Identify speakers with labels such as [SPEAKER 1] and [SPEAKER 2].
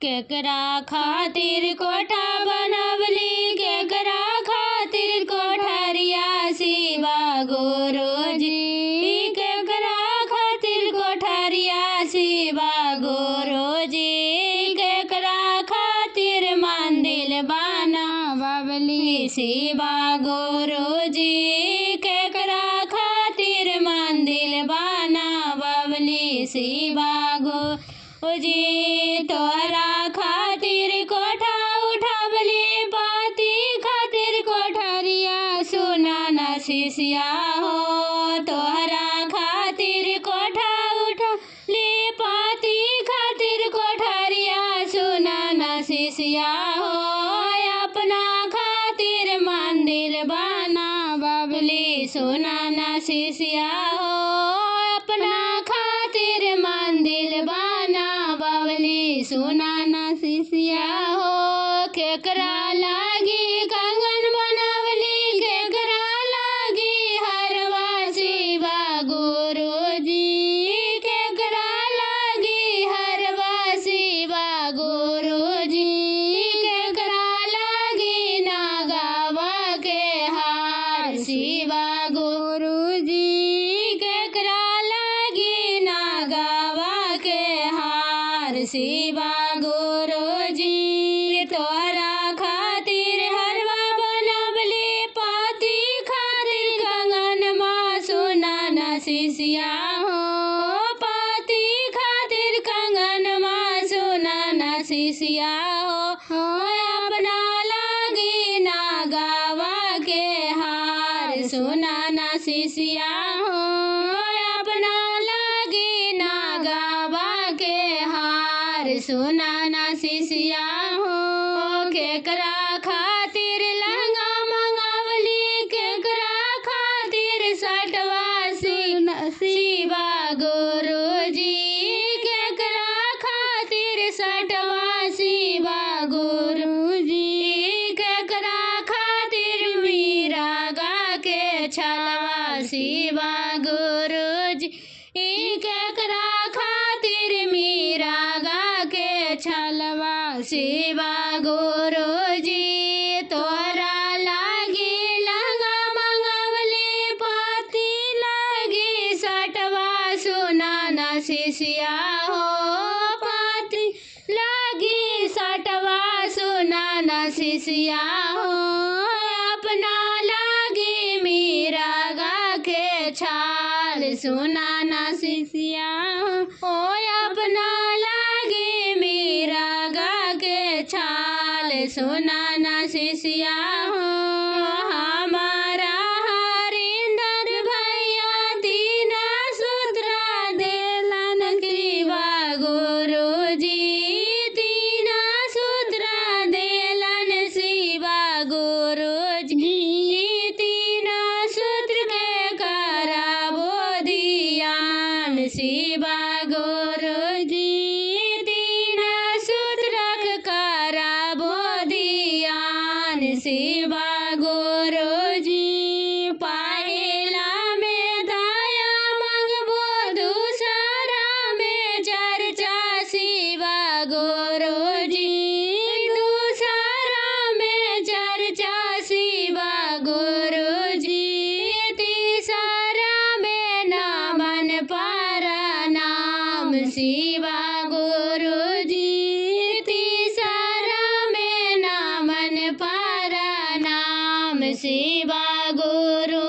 [SPEAKER 1] केकरा खातिर कोठा बनवली, केकरा खातिर कोठरिया शिवा गुरुजी, केकरा खातिर कोठरिया शिवा गुरुजी, केकरा खातिर मंदिर बनावली शिवा गुरुजी, केकरा खातिर मंदिर बनावली शिवा गुरुजी। तोहरा खातिर कोठा उठावली, पाती खातिर कोठरिया सुना न शिष्या हो, तोहरा खातिर कोठा उठा ले, पाती खातिर कोठरिया सुना न शिष्या हो, अपना खातिर मंदिर बनावली सुना न शिष्या हो, अपना खातिर मंदिर बनावली सुना न शिष्या हो। केकरा लागी कंगन बनावली, केकरा लागी हरवा शिवा गुरुजी, केकरा लागी हरवा शिवा गुरुजी, केकरा लागी नागावा के हार शिवा गुरुजी, केकरा लागी नागावा के हार शिवा गुरुजी। तोहरा खातिर हरवा बनवली, पाती खातिर कंगन मा सुना न शिष्या हो, पाती खातिर कंगन मा सुना न शिष्या हो, अपना लागी नागावा के हार सुना न शिष्या हो, अपना लागी नागावा के हार सुना न शिष्या हो। केकरा खातिर लहंगा मंगावली, केकरा खातिर सटवा शिवा गुरुजी, केकरा खातिर सटवा शिवा गुरुजी, केकरा खातिर मीरा गा के छलवा शिवा गुरुजी, केकरा खातिर मीरा गा के छलवा शिवा गुरुजी। तोहरा लागी लहंगा मंगावली, पाती लागी सटवा सुना न शिष्या हो, पाती लागी सटवा सुना न शिष्या हो, अपना लागी मीरा गा के छाल सुना न शिष्या हो, अपना लागी मीरा गा के छाल सुना न शिष्या हो। हमारा हरिंदर भैया तीना सूत्रा देलन शिवा गुरुजी, तीना सूत्रा देलन शिवा गुरुजी, तीना सूत्र के कराबो धियान शिवा गुरुजी, तीना सूत्र के कराबो धियान शिवा गुरुजी। पहिला में दया मंगबो, दूसरा में चर्चा शिवा गुरुजी, दूसरा में चर्चा शिवा गुरुजी, तीसरा में नामन परनाम शिवा गुरुजी, तीसरा में नामन परनाम शिवा गुरु।